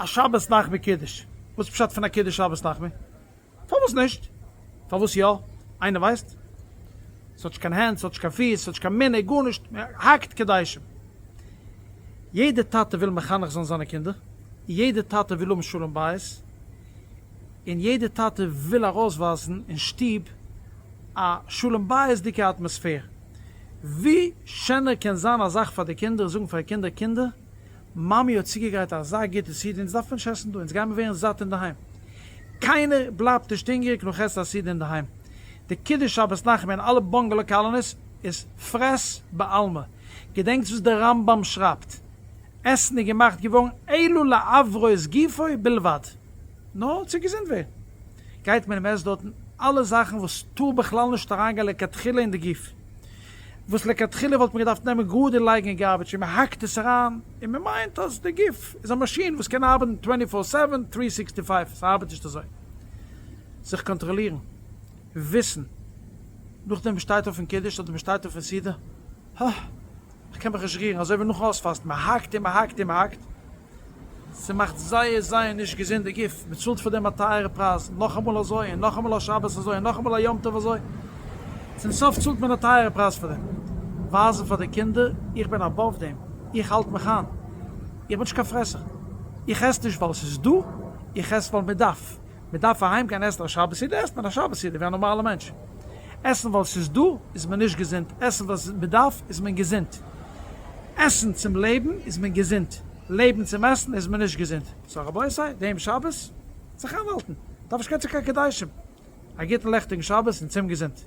א שבת נחמו קידוש. וואס איז פשט פון א קידוש שבת נחמו? פארוואס נישט? פארוואס יא? איינער ווייסט? ס'האט נישט קיין הענט, ס'האט נישט קיין פיס, ס'האט נישט קיין מנהג, גארנישט, מ'האקט קידושים. יעדע טאטע וויל מחנך זיין זיינע קינדער, יעדע טאטע וויל האבן שלום בית, און יעדע טאטע וויל ארויסווייזן אין שטוב א שלום בית'דיגע אטמאספער. ווי שענער קען זיין א זאך פאר די קינדער, זאגן פאר די קינדער, קינדער, מאמי האט צוגעגרייט אזא גוטע סעודה, אונז דארף מען נישט עסן דא, אונז גיימער ווערן זאט אינדערהיים. קיינער בלייבט נישט הונגעריג נאך עסן א סעודה אינדערהיים. די קידוש שבת נחמו אין אלע באנגעלא קאלאניס איז פרעס בעלמא. געדענקטס וואס דער רמב ם שרייבט, עסן איז געמאכט געווארן אלא להבראות גופו בלבד. נאר צו געזונט ווערן. גייט מען און מ'עסט דארטן אלע זאכן וואס טאר בכלל נישט אריינגיין לכתחילה אין די גוף. וואס לכתחילה וואלט מען געדארפט נעמען גראד און לייגן אין garbage און מען האקט עס אריין און מען מיינט אז די גוף איז א מאשין וואס קען ארבעטן twenty four seven three sixty five, ס'ארבעט נישט אזוי. זיך קאנטראלירן, וויסן, נאכדעם מען שטייט אויף פון קידוש אדער מען שטייט אויף פון סעודה, הא. כ'קען מיך נישט רירן, אזוי ווי נאכן אויספאסטן, מען האקט און מען האקט און מען האקט, ס'מאכט זייער זייער נישט געזונט די גוף, מען צאלט פאר דעם א טייערע פרייז, נאכאמאל אזוי און נאכאמאל א שבת אזוי און נאכאמאל א יום טוב אזוי, צום סוף צאלט מען א טייערע פרייז פאר דעם. ווייזן פאר די קינדער, איך בין above דעם, איך האלט מיך איין, איך בין נישט קיין פרעסער, איך עס נישט ווייל ס'איז דא, איך עס ווייל מען דארף. מען דארף אהיים גיין עסן א שבת סעודה עסט מען א שבת סעודה ווי א נארמאלע מענטש. עסן ווייל ס'איז דא איז מען נישט געזונט, עסן ווייל מען דארף איז מען געזונט. עסן צום לעבן איז מען געזונט, לעבן צום עסן איז מען נישט געזונט. so רבותי, דעם שבת זיך איינהאלטן, דארף נישט גיין צו קיין קידושים. א גוטן לעכטיגן שבת און צום געזונט.